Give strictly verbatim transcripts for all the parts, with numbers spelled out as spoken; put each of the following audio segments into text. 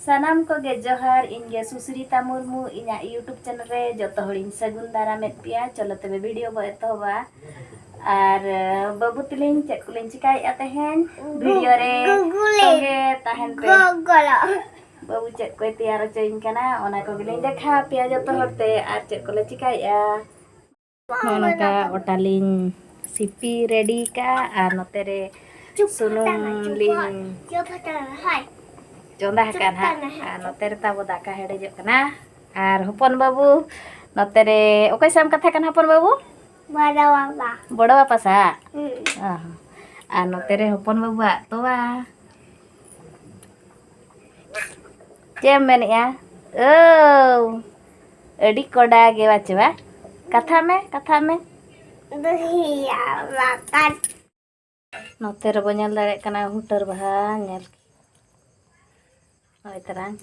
ᱥᱟᱱᱟᱢ ᱠᱚᱜᱮ ᱡᱚᱦᱟᱨ, ᱤᱧ ᱜᱮ ᱥᱩᱥᱨᱤᱛᱟ ᱢᱩᱨᱢᱩ, ᱤᱧᱟᱹᱜ YouTube channel ᱨᱮ ᱡᱚᱛᱚ ᱦᱚᱲᱤᱧ ᱥᱟᱹᱜᱩᱱ ᱫᱟᱨᱟᱢᱮᱫ ᱯᱮᱭᱟ᱾ ᱪᱚᱞᱚ ᱛᱚᱵᱮ video ᱵᱚ ᱮᱛᱚᱦᱚᱵᱟ᱾ ᱟᱨ, ᱟᱸ, ᱵᱟᱹᱵᱩ ᱛᱤᱞᱤᱧ ᱪᱮᱫ ᱠᱚᱞᱤᱧ ᱪᱤᱠᱟᱹᱭᱮᱫᱼᱟ ᱛᱮᱦᱮᱧ? ᱜᱩ-, video ᱨᱮ ᱜᱩᱜᱩᱞᱤᱧ ᱛᱚᱸᱜᱮ ᱛᱟᱦᱮᱱ ᱯᱮ᱾ ᱜᱚᱜᱚᱞᱚᱜ᱾ ᱵᱟᱹᱵᱩ ᱪᱮᱫ ᱠᱚᱭ ᱛᱮᱭᱟᱨ ᱦᱚᱪᱚᱭᱤᱧ ᱠᱟᱱᱟ, ᱚᱱᱟ ᱠᱚᱜᱮᱞᱤᱧ ᱫᱮᱠᱷᱟᱣ ᱟᱯᱮᱭᱟ ᱡᱚᱛᱚ ᱦᱚᱲ ᱛᱮ, ᱟᱨ ᱪᱮᱫ ᱠᱚᱞᱮ ᱪᱤᱠᱟᱹᱭᱮᱫᱼᱟ᱾ ᱱᱚᱜᱼᱚ ᱱᱚᱝᱠᱟ ᱚᱴᱟ ᱞᱤᱧ ᱥᱤᱯᱤ ready ᱠᱟᱜᱼᱟ, ᱟᱨ ᱱᱚᱛᱮ ᱨᱮ ᱪᱩᱯ ᱥᱩᱱᱩᱢ ᱦᱟᱛᱟᱲ ᱢᱮ, ᱪᱩᱯ ᱞᱤᱧ ᱦᱟᱛᱟᱲ, ᱪᱩᱯ ᱦᱟᱛᱟᱲ ᱢᱮ, ᱦᱟᱭ᱾ ᱪᱚᱸᱫᱟ ᱪᱩᱯ ᱟᱠᱟᱫ ᱦᱟᱸᱜ᱾ ᱦᱟᱛᱟᱲ ᱢᱮ, ᱦᱟᱭ᱾ ᱟᱨ ᱱᱚᱛᱮ ᱨᱮ ᱛᱟᱵᱚ ᱫᱟᱠᱟ ᱦᱮᱰᱮᱡᱚᱜ ᱠᱟᱱᱟ᱾ ᱟᱨ ᱦᱚᱯᱚᱱ ᱵᱟᱹᱵᱩ ᱱᱚᱛᱮ ᱨᱮ ᱚᱠᱚᱭ ᱥᱟᱶ ᱮᱢ ᱠᱟᱛᱷᱟ ᱠᱟᱱᱟ ᱦᱚᱯᱚᱱ ᱵᱟᱹᱵᱩ? ᱵᱚᱲᱚ ᱵᱟᱵᱟ᱾ ᱵᱚᱲᱚ ᱵᱟᱯᱟ ᱥᱟᱶ? ᱦᱩᱸ᱾ ᱚ ᱦᱚᱸ᱾ ᱟᱨ ᱱᱚᱛᱮ ᱨᱮ ᱦᱚᱯᱚᱱ ᱵᱟᱹᱵᱩᱣᱟᱜ ᱛᱚᱣᱟ᱾ ᱪᱮᱫ ᱮᱢ ᱢᱮᱱᱮᱫᱼᱟ? ᱳᱣ, ᱟᱹᱰᱤ ᱠᱚᱰᱟ ᱜᱮ ᱵᱟᱪᱚᱣᱟ᱾ ᱠᱟᱛᱷᱟ ᱢᱮ, ᱠᱟᱛᱷᱟ ᱢᱮ᱾ ᱫᱩᱦᱤᱭᱟ ᱵᱟᱠᱟᱨ᱾ ᱱᱚᱛᱮ ᱨᱮᱵᱚ ᱧᱮᱞ ᱫᱟᱲᱮᱭᱟᱜ ᱠᱟᱱᱟ ᱦᱩᱴᱟᱹᱨ ᱵᱟᱦᱟ, ᱧᱮᱞ᱾ ᱦᱳᱭ ᱛᱟᱨᱟᱝ᱾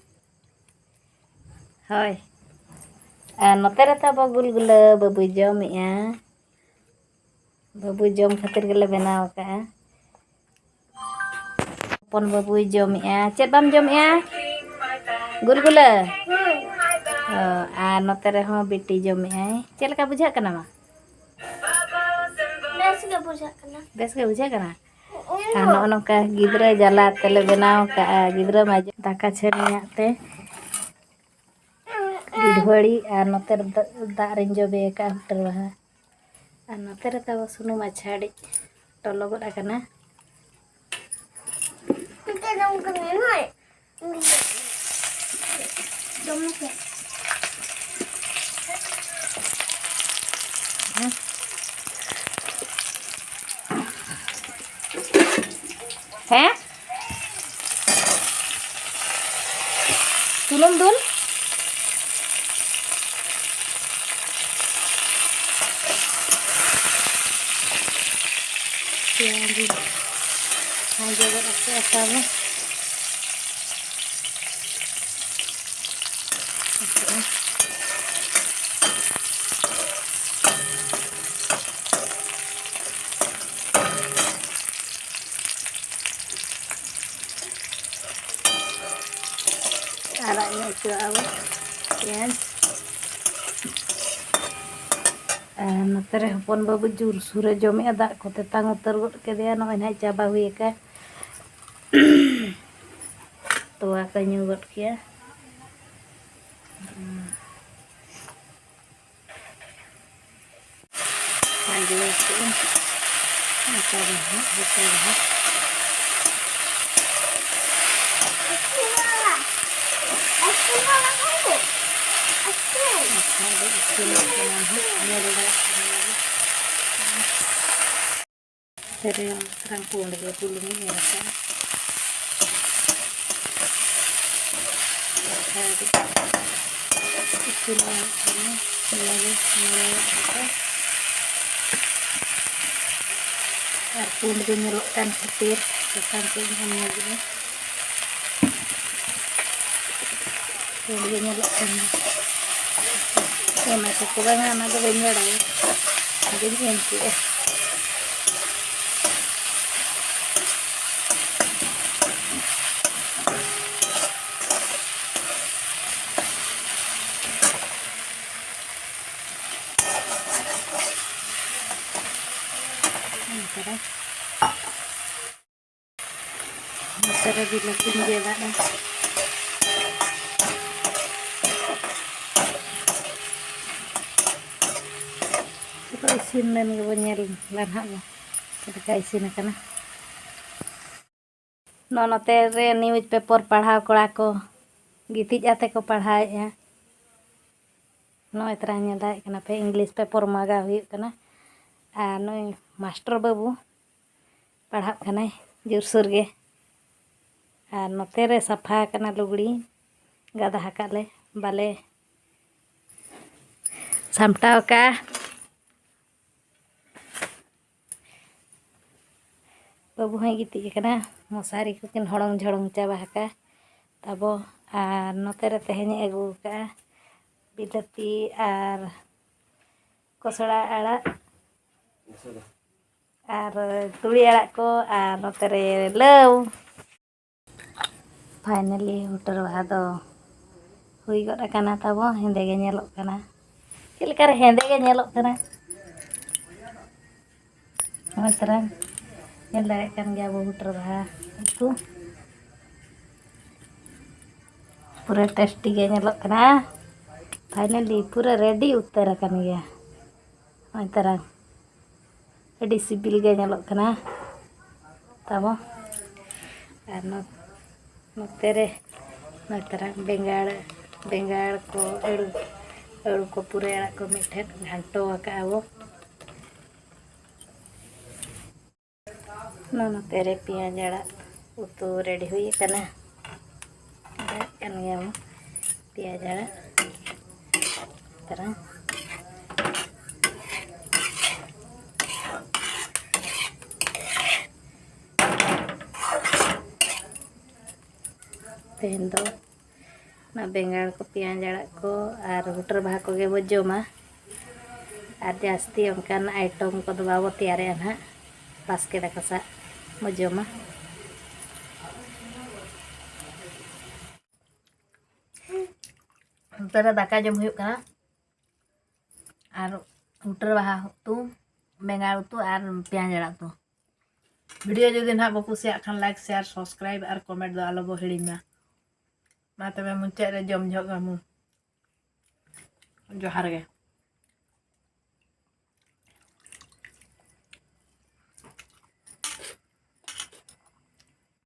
ᱦᱳᱭ᱾ ᱟᱨ ᱱᱚᱛᱮ ᱨᱮ ᱛᱟᱵᱚ ᱜᱩᱞᱜᱩᱞᱟᱹ ᱵᱟᱹᱵᱩᱭ ᱡᱚᱢᱮᱜᱼᱟ᱾ ᱵᱟᱹᱵᱩ ᱡᱚᱢ ᱠᱷᱟᱹᱛᱤᱨ ᱜᱮᱞᱮ ᱵᱮᱱᱟᱣ ᱟᱠᱟᱜᱼᱟ᱾ ᱦᱚᱯᱚᱱ ᱵᱟᱹᱵᱩᱭ ᱡᱚᱢᱮᱜᱼᱟ᱾ ᱪᱮᱫ ᱵᱟᱢ ᱡᱚᱢᱮᱜᱼᱟ? ᱜᱩᱞᱜᱩᱞᱟᱹ? ᱦᱩᱸ᱾ ᱚ, ᱟᱨ ᱱᱚᱛᱮ ᱨᱮᱦᱚᱸ ᱵᱤᱴᱤ ᱡᱚᱢᱮᱜᱼᱟᱭ᱾ ᱪᱮᱫ ᱞᱮᱠᱟ ᱵᱩᱡᱷᱟᱹᱜ ᱠᱟᱱᱟ ᱢᱟ? ᱵᱮᱥ ᱜᱮ ᱵᱩᱡᱷᱟᱹᱜ ᱠᱟᱱᱟ᱾ ᱵᱮᱥ ᱜᱮ ᱵᱩᱡᱷᱟᱹᱜ ᱠᱟᱱᱟ? ᱦᱩᱸ᱾ ᱟᱨ ᱱᱚᱜᱼᱚ ᱱᱚᱝᱠᱟ ᱜᱤᱫᱽᱨᱟᱹ ᱡᱟᱞᱟ ᱛᱮᱞᱮ ᱵᱮᱱᱟᱣ ᱠᱟᱜᱼᱟ᱾ ᱜᱤᱫᱽᱨᱟᱹ ᱢᱟ ᱫᱟᱠᱟ ᱪᱷᱟᱹᱱᱤᱭᱟᱜ ᱛᱮ᱾ ᱰᱤᱰᱷᱩᱣᱟᱹᱲᱤ ᱟᱨ ᱱᱚᱛᱮ ᱨᱮ ᱫᱟ-, ᱫᱟᱜ ᱨᱤᱧ ᱡᱚᱵᱮ ᱟᱠᱟᱫᱼᱟ ᱦᱩᱴᱟᱹᱨ ᱵᱟᱦᱟ᱾ ᱟᱨ ᱱᱚᱛᱮ ᱨᱮ ᱛᱟᱵᱚ ᱥᱩᱱᱩᱢ ᱟᱪᱪᱷᱟ ᱟᱹᱰᱤ ᱴᱚᱞᱚ ᱜᱚᱫ ᱟᱠᱟᱱᱟ᱾ ᱡᱚᱢ ᱢᱮᱥᱮ᱾ ᱦᱮᱸ? ᱥᱩᱱᱩᱢ ᱫᱩᱞ᱾ ᱯᱮᱸᱭᱟᱡᱽ ᱤᱧ ᱠᱷᱟᱸᱡᱚ ᱜᱚᱫ ᱟᱠᱟᱫᱼᱟ ᱛᱟᱵᱚ᱾ ᱟᱨᱟᱜ ᱧᱚᱜ ᱦᱚᱪᱚᱣᱟᱜᱼᱟ ᱵᱚ ᱯᱮᱸᱭᱟᱡᱽ᱾ ᱟᱨ ᱱᱚᱛᱮ ᱨᱮ ᱦᱚᱯᱚᱱ ᱵᱟᱹᱵᱩ ᱡᱳᱨᱥᱳᱨᱮ ᱡᱚᱢᱮᱜᱼᱟ, ᱫᱟᱜ ᱠᱚ ᱛᱮᱛᱟᱝ ᱩᱛᱟᱹᱨ ᱜᱚᱫ ᱠᱮᱫᱮᱭᱟ᱾ ᱱᱚᱜᱼᱚᱭ ᱱᱟᱦᱟᱜ ᱪᱟᱵᱟ ᱦᱩᱭ ᱟᱠᱟᱱ᱾ ᱛᱚᱣᱟ ᱠᱚ ᱧᱩ ᱜᱚᱫ ᱠᱮᱭᱟ᱾ ᱠᱷᱟᱸᱡᱚ ᱠᱟᱜᱼᱟᱹᱧ᱾ ᱚᱱᱠᱟ ᱜᱮ ᱦᱟᱸᱜ ᱡᱚᱛᱚ ᱜᱮ ᱦᱟᱸᱜ᱾ ᱟᱪᱪᱷᱟ, ᱟᱫᱚ ᱤᱥᱤᱱᱚᱜ ᱠᱟᱱᱟ ᱦᱟᱸᱜ, ᱧᱮᱞ ᱫᱟᱲᱮᱭᱟᱜ ᱠᱟᱱ ᱜᱮᱭᱟ᱾ ᱥᱮᱨᱮᱧ ᱛᱟᱨᱟᱝ ᱯᱩᱸᱰ ᱜᱮ ᱵᱩᱞᱩᱝ ᱤᱧ ᱮᱨ ᱟᱠᱟᱫᱼᱟ᱾ ᱟᱨ ᱤᱥᱤᱱ ᱜᱟᱱᱚᱜ ᱠᱟᱱᱟ, ᱱᱤᱭᱟᱹ ᱜᱮ ᱢᱚᱱᱮ ᱞᱮᱠᱟ᱾ ᱟᱨ ᱯᱩᱸᱰ ᱜᱮ ᱧᱮᱞᱚᱜ ᱠᱟᱱ ᱠᱷᱟᱹᱛᱤᱨ ᱥᱟᱥᱟᱝ ᱠᱚᱧ ᱮᱢ ᱧᱚᱜᱮᱜᱼᱟ᱾ ᱯᱩᱸᱰ ᱜᱮ ᱧᱮᱞᱚᱜ ᱠᱟᱱᱟ᱾ ᱚᱱᱟ ᱠᱚᱠᱚ ᱵᱟᱝᱟ, ᱚᱱᱟ ᱫᱚ ᱵᱟᱹᱧ ᱵᱟᱲᱟᱭᱟ᱾ ᱟᱫᱚᱧ ᱮᱢ ᱠᱮᱜᱼᱟ᱾ ᱱᱚᱛᱮ ᱨᱮ ᱵᱤᱞᱟᱹᱛᱤᱧ ᱜᱮᱫᱟᱜᱼᱟ᱾ ᱱᱤᱛᱚᱜ ᱤᱥᱤᱱ ᱞᱮᱱ ᱜᱮᱵᱚ ᱧᱮᱞ ᱞᱮ ᱱᱟᱦᱟᱜ ᱵᱚ ᱪᱮᱫ ᱞᱮᱠᱟ ᱤᱥᱤᱱ ᱟᱠᱟᱱᱟ᱾ ᱱᱚᱜᱼᱚ ᱱᱚᱛᱮ ᱨᱮ news paper ᱯᱟᱲᱦᱟᱣ ᱠᱚᱲᱟ ᱠᱚ ᱜᱤᱛᱤᱡ ᱟᱛᱮ ᱠᱚ ᱯᱟᱲᱦᱟᱣᱮᱫᱼᱟ᱾ ᱱᱚᱜᱼᱚᱭ ᱛᱚᱨᱟ ᱧᱮᱞ ᱫᱟᱲᱮᱭᱟᱜ ᱠᱟᱱᱟ ᱯᱮ, English paper ᱢᱟᱜᱟᱣ ᱦᱩᱭᱩᱜ ᱠᱟᱱᱟ᱾ ᱟᱨ ᱱᱩᱭ ᱢᱟᱥᱴᱟᱨ ᱵᱟᱹᱵᱩ ᱯᱟᱲᱦᱟᱜ ᱠᱟᱱᱟᱭ ᱡᱳᱨᱥᱳᱨ ᱜᱮ᱾ ᱟᱨ ᱱᱚᱛᱮ ᱨᱮ ᱥᱟᱯᱷᱟ ᱟᱠᱟᱱᱟ ᱞᱩᱜᱽᱲᱤ, ᱜᱟᱫᱟ ᱟᱠᱟᱫ ᱞᱮ, ᱵᱟᱞᱮ ᱥᱟᱢᱴᱟᱣ ᱟᱠᱟᱫᱼᱟ᱾ ᱵᱟᱹᱵᱩ ᱦᱚᱸᱭ ᱜᱤᱛᱤᱡ ᱟᱠᱟᱱᱟ, ᱢᱚᱥᱟᱨᱤ ᱠᱚᱠᱤᱱ ᱦᱚᱲᱚᱝ ᱡᱷᱚᱲᱚᱝ ᱪᱟᱵᱟ ᱟᱠᱟᱫᱼᱟ ᱛᱟᱵᱚ᱾ ᱟᱨ ᱱᱚᱛᱮ ᱨᱮ ᱛᱮᱦᱮᱧ ᱮ ᱟᱹᱜᱩ ᱟᱠᱟᱫᱼᱟ ᱵᱤᱞᱟᱹᱛᱤ ᱟᱨ ᱠᱚᱥᱲᱟ ᱟᱲᱟᱜ ᱟᱨ ᱛᱩᱲᱤ ᱟᱲᱟᱜ ᱠᱚ ᱟᱨ ᱱᱚᱛᱮ ᱨᱮ ᱞᱟᱹᱣ᱾ Finally ᱦᱩᱴᱟᱹᱨ ᱵᱟᱦᱟ ᱫᱚ ᱦᱩᱭ ᱜᱚᱫ ᱟᱠᱟᱱᱟ ᱛᱟᱵᱚ, ᱦᱮᱸᱫᱮ ᱜᱮ ᱧᱮᱞᱚᱜ ᱠᱟᱱᱟ᱾ ᱪᱮᱫ ᱞᱮᱠᱟ ᱨᱮ ᱦᱮᱸᱫᱮ ᱜᱮ ᱧᱮᱞᱚᱜ ᱠᱟᱱᱟ᱾ ᱱᱚᱜᱼᱚᱭ ᱛᱟᱨᱟ ᱧᱮᱞ ᱫᱟᱲᱮᱭᱟᱜ ᱠᱟᱱ ᱜᱮᱭᱟ ᱵᱚ ᱵᱷᱩᱴᱨᱟᱹ ᱵᱟᱦᱟ ᱩᱛᱩ᱾ ᱯᱩᱨᱟᱹ ᱴᱮᱥᱴᱤ ᱜᱮ ᱧᱮᱞᱚᱜ ᱠᱟᱱᱟ᱾ ᱯᱷᱟᱭᱱᱟᱞᱤ ᱯᱩᱨᱟᱹ ᱨᱮᱰᱤ ᱩᱛᱟᱹᱨ ᱟᱠᱟᱱ ᱜᱮᱭᱟ᱾ ᱱᱚᱜᱼᱚᱭ ᱛᱟᱨᱟ ᱟᱹᱰᱤ ᱥᱤᱵᱤᱞ ᱜᱮ ᱧᱮᱞᱚᱜ ᱠᱟᱱᱟ ᱛᱟᱵᱚ᱾ ᱟᱨ ᱱᱚ- ᱱᱚᱛᱮ ᱨᱮ ᱱᱚᱜᱼᱚᱭ ᱛᱟᱨᱟ ᱵᱮᱸᱜᱟᱲ, ᱵᱮᱸᱜᱟᱲ ᱠᱚ, ᱟᱹᱲᱩ, ᱟᱹᱲᱩ ᱠᱚ, ᱯᱩᱨᱟᱹᱭ ᱟᱲᱟᱜ ᱠᱚ ᱢᱤᱫ ᱴᱷᱮᱱ ᱜᱷᱟᱱᱴᱚ ᱟᱠᱟᱫᱼᱟ ᱵᱚ᱾ ᱱᱚᱣᱟ ᱱᱚᱛᱮ ᱨᱮ ᱯᱮᱸᱭᱟᱡᱽ ᱟᱲᱟᱜ ᱩᱛᱩ ᱨᱮᱰᱤ ᱦᱩᱭ ᱟᱠᱟᱱᱟ᱾ ᱫᱟᱜ ᱠᱟᱱ ᱜᱮᱭᱟ ᱵᱚ ᱯᱮᱸᱭᱟᱡᱽ ᱟᱲᱟᱜ ᱛᱟᱨᱟ᱾ ᱛᱮᱦᱮᱧ ᱫᱚ ᱚᱱᱟ ᱵᱮᱸᱜᱟᱲ ᱠᱚ, ᱯᱮᱸᱭᱟᱡᱽ ᱟᱲᱟᱜ ᱠᱚ ᱟᱨ ᱵᱷᱩᱴᱨᱟᱹ ᱵᱟᱦᱟ ᱠᱚᱜᱮ ᱵᱚ ᱡᱚᱢᱟ᱾ ᱟᱨ ᱡᱟᱹᱥᱛᱤ ᱚᱱᱠᱟᱱ ᱟᱭᱴᱚᱢ ᱠᱚᱫᱚ ᱵᱟᱵᱚ ᱛᱮᱭᱟᱨᱮᱜᱼᱟ ᱱᱟᱦᱟᱜ, ᱵᱟᱥᱠᱮ ᱫᱟᱠᱟ ᱥᱟᱜ ᱵᱚ ᱡᱚᱢᱟ᱾ ᱱᱚᱛᱮ ᱨᱮ ᱫᱟᱠᱟ ᱡᱚᱢ ᱦᱩᱭᱩᱜ ᱠᱟᱱᱟ ᱟᱨ ᱵᱷᱩᱴᱨᱟᱹ ᱵᱟᱦᱟ ᱩᱛᱩ, ᱵᱮᱸᱜᱟᱲ ᱩᱛᱩ ᱟᱨ ᱯᱮᱸᱭᱟᱡᱽ ᱟᱲᱟᱜ ᱩᱛᱩ᱾ ᱵᱷᱤᱰᱤᱭᱳ ᱡᱩᱫᱤ ᱱᱟᱦᱟᱜ ᱵᱚ ᱠᱩᱥᱤᱭᱟᱜ ᱠᱷᱟᱱ, ᱞᱟᱭᱤᱠ, ᱥᱮᱭᱟᱨ, ᱥᱟᱵᱥᱠᱨᱟᱭᱤᱵ ᱟᱨ ᱠᱚᱢᱮᱱᱴ ᱫᱚ ᱟᱞᱚ ᱵᱚ ᱦᱤᱲᱤᱧ ᱢᱟ᱾ ᱢᱟ ᱛᱚᱵᱮ ᱢᱩᱪᱟᱹᱫ ᱨᱮ ᱡᱚᱢ ᱡᱚᱦᱚᱜ ᱟᱵᱚᱱ᱾ ᱡᱚᱦᱟᱨ ᱜᱮ᱾